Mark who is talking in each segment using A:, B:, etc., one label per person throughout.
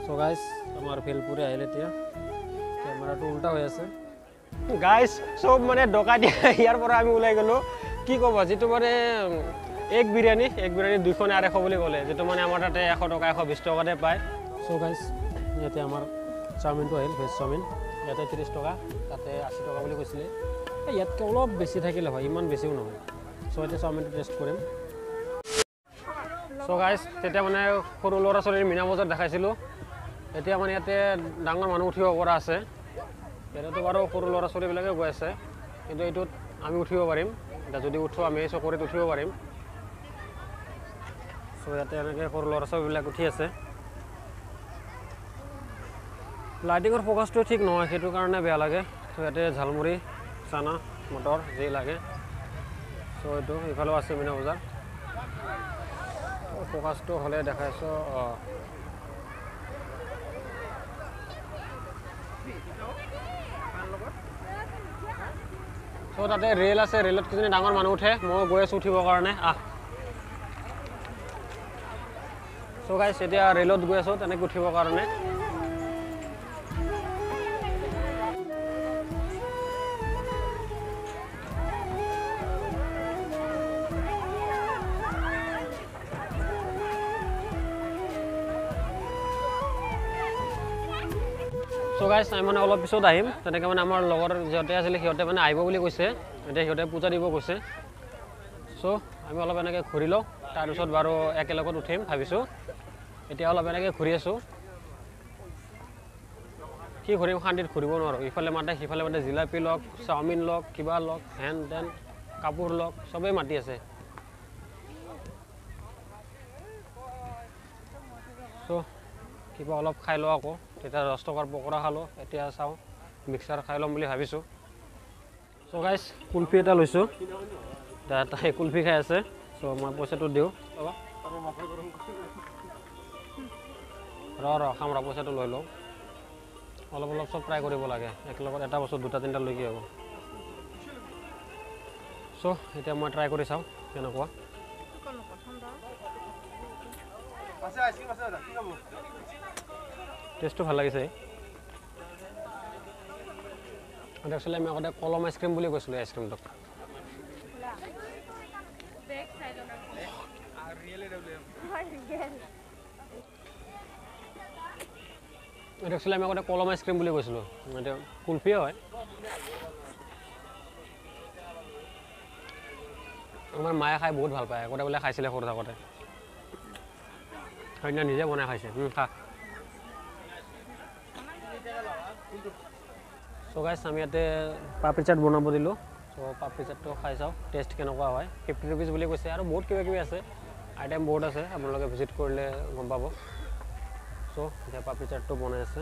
A: চ' guys আমাৰ ভেলপুৰি আহিলে, এতিয়া কেমেৰাটো উল্টা হৈ আছে। গাইজ চব মানে ডকা দিয়া ইয়াৰ পৰা আমি ওলাই গ'লোঁ। কি ক'ব, যিটো মানে এক বিৰিয়ানী 200 250 বুলি ক'লে, যিটো মানে আমাৰ তাতে 100 টকা 120 টকাতে পায়। চ' গাইজ ইয়াতে আমাৰ চাওমিনটো আহিল, ভেজ চাওমিন। ইয়াতে 30 টকা, তাতে 80 টকা বুলি কৈছিলে। ইয়াতকৈ অলপ বেছি থাকিলে হয়, ইমান বেছিও নহয়। চ' এতিয়া চাওমিনটো টেষ্ট কৰিম। চ' গাইজ তেতিয়া মানে সৰু ল'ৰা ছোৱালীৰ মীনা বজাৰ দেখাইছিলোঁ, এতিয়া মানে ইয়াতে ডাঙৰ মানুহ উঠিব পৰা আছে। ইয়াতেতো বাৰু সৰু ল'ৰা ছোৱালীবিলাকে গৈ আছে, কিন্তু এইটোত আমি উঠিব পাৰিম। এতিয়া যদি উঠোঁ আমি এই চকৰিত উঠিব পাৰিম। চ' ইয়াতে এনেকৈ সৰু ল'ৰা ছোৱালীবিলাক উঠি আছে। লাইটিঙৰ ফ'কাছটো ঠিক নহয়, সেইটো কাৰণে বেয়া লাগে। চ' ইয়াতে ঝালমুড়ি, চানা, মটৰ যি লাগে। চ' এইটো ইফালেও আছে মীনা বজাৰ। ফ'কাছটো হ'লে দেখাইছোঁ। অঁ, চ' তাতে ৰেল আছে, ৰেলত কিজানি ডাঙৰ মানুহ উঠে। ময়ো গৈ আছোঁ উঠিবৰ কাৰণে। আহ, চ' গাইছ এতিয়া ৰেলত গৈ আছোঁ তেনেকৈ উঠিবৰ কাৰণে। চ' গাইছ আমি মানে অলপ পিছত আহিম। তেনেকৈ মানে আমাৰ লগৰ যিহঁতে আছিলে সিহঁতে মানে আহিব বুলি কৈছে, এতিয়া সিহঁতে পূজা দিব গৈছে। চ' আমি অলপ এনেকৈ ঘূৰি লওঁ, তাৰপিছত বাৰু একেলগত উঠিম ভাবিছোঁ। এতিয়া অলপ এনেকৈ ঘূৰি আছোঁ। কি ঘূৰিম, শান্তিত ঘূৰিব নোৱাৰোঁ। ইফালে মাতে সিফালে মাতে, জিলাপি লওক, চাওমিন লওক, কিবা লওক, হেন তেন কাপোৰ লওক, চবেই মাতি আছে। চ' কিবা অলপ খাই লওঁ আকৌ। তেতিয়া 10 টকাৰ পকৰা খালোঁ, এতিয়া চাওঁ মিক্সাৰ খাই ল'ম বুলি ভাবিছোঁ। চ' গাইজ কুলফি এটা লৈছোঁ, তাই কুলফি খাই আছে। চ' মই পইচাটো দিওঁ, ৰ ৰ খাম ৰ, পইচাটো লৈ লওঁ। অলপ অলপ চব ট্ৰাই কৰিব লাগে, একেলগত এটা বস্তু দুটা তিনিটা লৈ কি হ'ব। চ' এতিয়া মই ট্ৰাই কৰি চাওঁ কেনেকুৱা। টেষ্টটো ভাল লাগিছে। একচুৱেলি আমি আগতে কলম আইচক্ৰীম বুলি কৈছিলোঁ এই আইচক্ৰীমটোক। এইটো একচুৱেলি আমি আগতে কলম আইচক্ৰীম বুলি কৈছিলোঁ, এতিয়া কুলফিয়ে হয়। আমাৰ মায়ে খাই বহুত ভাল পায়, আগতে বোলে খাইছিলে সৰু থাকোঁতে, সেইদিনা নিজে বনাই খাইছে। খা। চ' গাইছ আমি ইয়াতে পাপৰি চাট বনাব দিলোঁ। চ' পাপৰি চাটটো খাই চাওঁ টেষ্ট কেনেকুৱা হয়। 50 ৰুপিজ বুলি কৈছে। আৰু বহুত কিবা কিবি আছে, আইটেম বহুত আছে, আপোনালোকে ভিজিট কৰিলে গম পাব। চ' এতিয়া পাপৰি চাটটো বনাই আছে।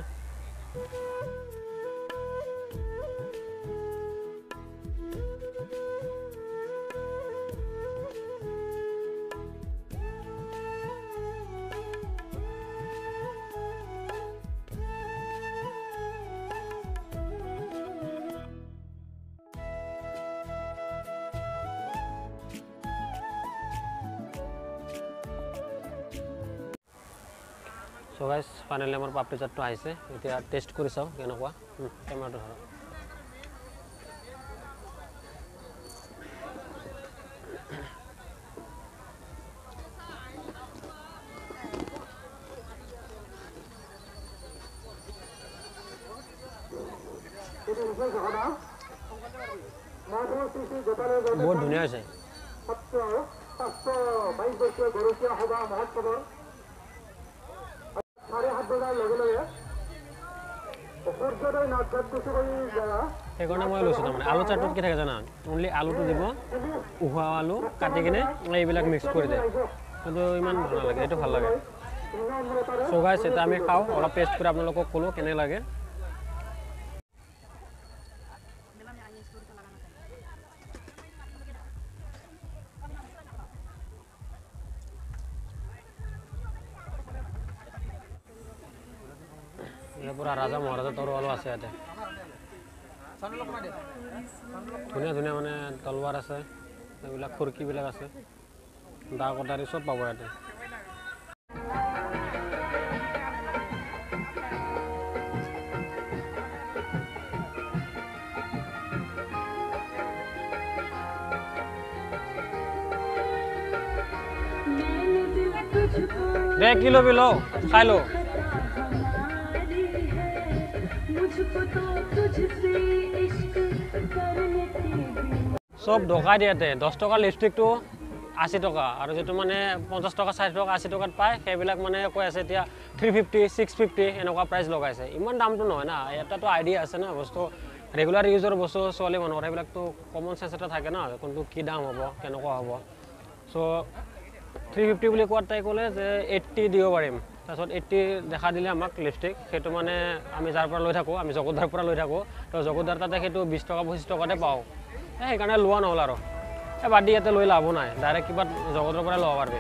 A: চ' গাইজ ফাইনেলি আমাৰ পাপৰি চাটটো আহিছে, এতিয়া টেষ্ট কৰি চাওঁ কেনেকুৱা। কেমেৰাটো ধৰক। বহুত ধুনীয়া হৈছে। সেইকাৰণে মই লৈছোঁ। তাৰমানে আলু চাটটোত কি থাকে জানা, অনলি আলুটো দিব, উহা আলু কাটি কিনে এইবিলাক মিক্স কৰি দিয়ে, কিন্তু ইমান ভাল নালাগে, এইটো ভাল লাগে। চ' গাইছ এতিয়া আমি খাওঁ, অলপ টেষ্ট কৰি আপোনালোকক ক'লোঁ কেনে লাগে। পুৰা ৰাজা মহাৰাজা তৰোৱালো আছে ইয়াতে, ধুনীয়া ধুনীয়া মানে তলৱাৰ আছে, এইবিলাক খুৰকীবিলাক আছে, দা কটাৰী চব পাব ইয়াতে। দে কি ল'বি ল, খাই ল। চব ডকাই দিয়াতে 10 টকাৰ লিপষ্টিকটো 80 টকা, আৰু যিটো মানে 50 টকা 60 টকা 80 টকাত পায় সেইবিলাক মানে কৈ আছে এতিয়া 350 650 এনেকুৱা প্ৰাইচ লগাইছে। ইমান দামটো নহয় না, এটাতো আইডিয়া আছে না বস্তু, ৰেগুলাৰ ইউজৰ বস্তু ছোৱালী মানুহৰ সেইবিলাকতো কমন চেঞ্চ এটা থাকে না, কোনটো কি দাম হ'ব কেনেকুৱা হ'ব। চ' 350 বুলি কোৱাত তাই ক'লে যে 80 দিব পাৰিম। তাৰপিছত 80 দেখা দিলে আমাক লিপষ্টিক, সেইটো মানে আমি যাৰ পৰা লৈ থাকোঁ, আমি জগতদাৰ পৰা লৈ থাকোঁ, তো জগতদাৰ তাতে সেইটো 20 টকা 25 টকাতে পাওঁ, সেইকাৰণে লোৱা নহ'ল আৰু। এই বাদ দি ইয়াতে লৈ লাভো নাই, ডাইৰেক্ট কিবা জগতৰ পৰাই ল'ব পাৰিবি।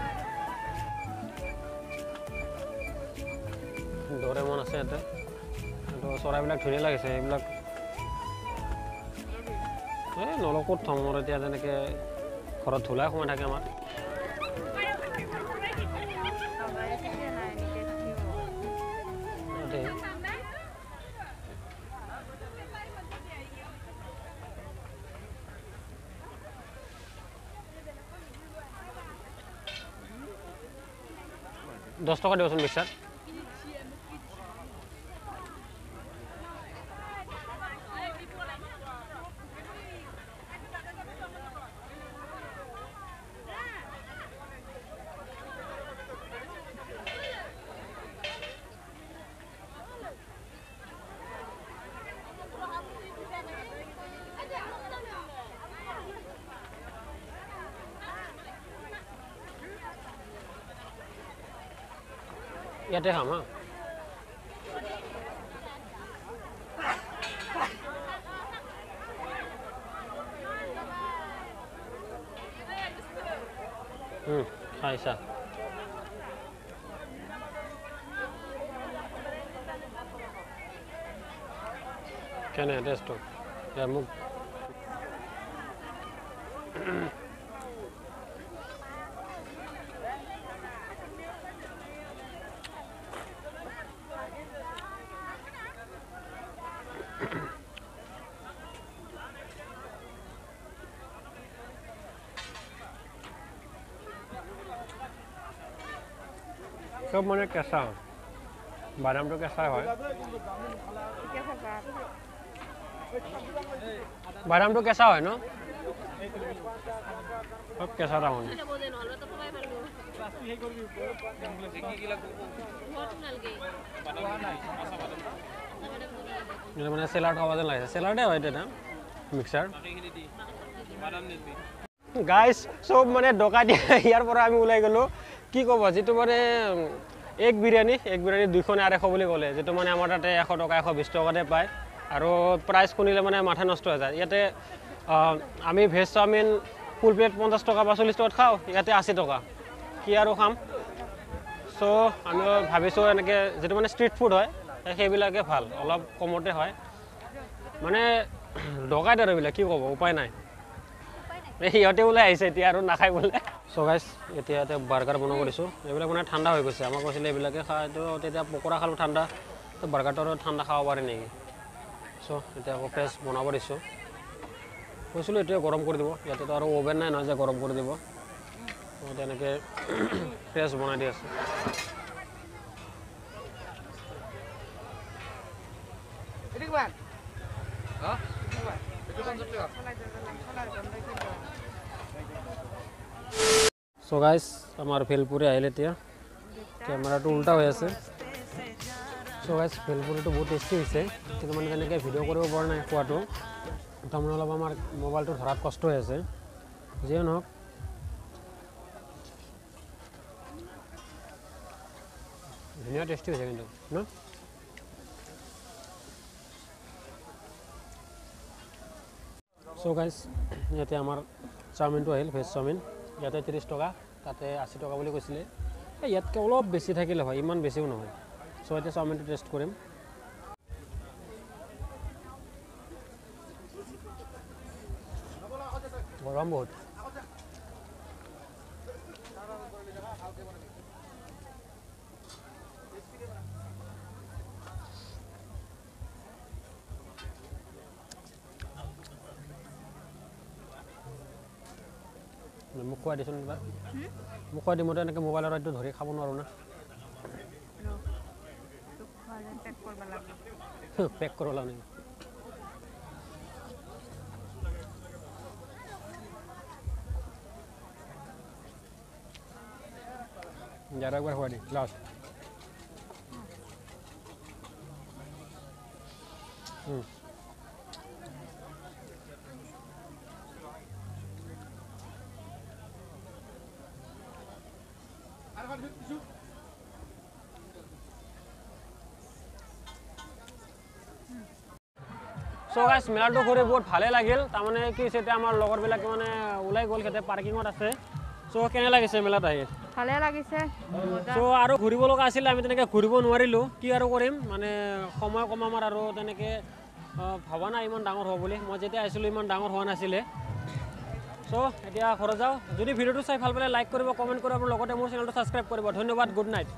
A: ডৰেমন আছে ইয়াতে, এইটো চৰাইবিলাক ধুনীয়া লাগিছে এইবিলাক। এই নলওঁ ক'ত থ'ম মোৰ এতিয়া, তেনেকৈ ঘৰত ধূলাই সোমাই থাকে আমাৰ। দহ টকা দিবচোন মিক্সাৰ। ইয়াতে খাম হা। খাইছা কেনে টেষ্টটো? মোক চব মানে কেঁচা, বাদামটো কেঁচা হয়, বাদামটো কেঁচা হয় ন, চব কেঁচা তাৰমানে। মানে চেলাড খাব যেন লাগিছে, চেলাডে হয় এইটো এটা মিক্সাৰ। গাইজ চব মানে ডকাই দিয়া ইয়াৰ পৰা আমি ওলাই গ'লোঁ। কি ক'ব, যিটো মানে এক বিৰিয়ানী 200 250 বুলি ক'লে, যিটো মানে আমাৰ তাতে 100 টকা 120 টকাতে পায়, আৰু প্ৰাইচ শুনিলে মানে মাথা নষ্ট হৈ যায়। ইয়াতে আমি ভেজ চাওমিন ফুল প্লেট 50 টকা বা 40 টকাত খাওঁ, ইয়াতে 80 টকা, কি আৰু খাম। চ' আমি ভাবিছোঁ এনেকৈ যিটো মানে ষ্ট্ৰিট ফুড হয় সেইবিলাকে ভাল, অলপ কমতে হয়, মানে ডকাইত আৰু এইবিলাক কি ক'ব, উপায় নাই। সিহঁতে ওলাই আহিছে এতিয়া আৰু নাখায় বোলে। চ' গাইজ এতিয়া ইয়াতে বাৰ্গাৰ বনাব দিছোঁ, এইবিলাক মানে ঠাণ্ডা হৈ গৈছে। আমাক কৈছিলে এইবিলাকে খাই, তো তেতিয়া পকৰা খালোঁ ঠাণ্ডা, তো বাৰ্গাৰটো আৰু ঠাণ্ডা খাব পাৰে নেকি। চ' এতিয়া আকৌ ফ্ৰেছ বনাব দিছোঁ, কৈছিলোঁ এতিয়া গৰম কৰি দিব, ইয়াতেতো আৰু অ'ভেন নাই নহয় যে গৰম কৰি দিব, তেনেকৈ ফ্ৰেছ বনাই দি আছোঁ। চ' গাইজ আমাৰ ভেলপুৰি আহিল এতিয়া, কেমেৰাটো উল্টা হৈ আছে। চ' গাইজ ভেলপুৰিটো বহুত টেষ্টি হৈছে, কিন্তু মানে তেনেকৈ ভিডিঅ' কৰিব পৰা নাই খোৱাটো, তাৰমানে অলপ আমাৰ মোবাইলটো ধৰাত কষ্ট হৈ আছে। যিয়ে নহওক ধুনীয়া টেষ্টি হৈছে কিন্তু ন। চ' গাইজ ইয়াতে আমাৰ চাওমিনটো আহিল, ভেজ চাওমিন, ইয়াতে 30 টকা, তাতে 80 টকা বুলি কৈছিলে, এই ইয়াতকৈ অলপ বেছি থাকিলে হয়, ইমান বেছিও নহয়। চ' এতিয়া চাওমিনটো টেষ্ট কৰিম। গৰম বহুত। মোক খুৱাই দিচোন এবাৰ, মোক খুৱাই দি। মইতো এনেকৈ মোবাইলৰ এইটো ধৰি খাব নোৱাৰোঁ না। পেক কৰিব লাগিব নেকি? আৰু একবাৰ খুৱাই দি লাষ্ট। চ' গাইছ, মেলাটো ঘূৰি বহুত ভালেই লাগিল। তাৰমানে কি হৈছে, এতিয়া আমাৰ লগৰবিলাকে মানে ওলাই গ'ল, সিহঁতে পাৰ্কিঙত আছে। চ' কেনে লাগিছে মেলাত আহি?
B: ভালে লাগিছে।
A: চ' আৰু ঘূৰিব লগা আছিলে, আমি তেনেকৈ ঘূৰিব নোৱাৰিলোঁ। কি আৰু কৰিম, মানে সময় কম আমাৰ, আৰু তেনেকৈ ভবা নাই ইমান ডাঙৰ হ'ব বুলি। মই যেতিয়া আহিছিলোঁ ইমান ডাঙৰ হোৱা নাছিলে। চ' এতিয়া ঘৰত যাওঁ। যদি ভিডিঅ'টো চাই ভাল পালে লাইক কৰিব, কমেণ্ট কৰিব আৰু লগতে মোৰ চেনেলটো ছাবস্ক্ৰাইব কৰিব। ধন্যবাদ, গুড নাইট।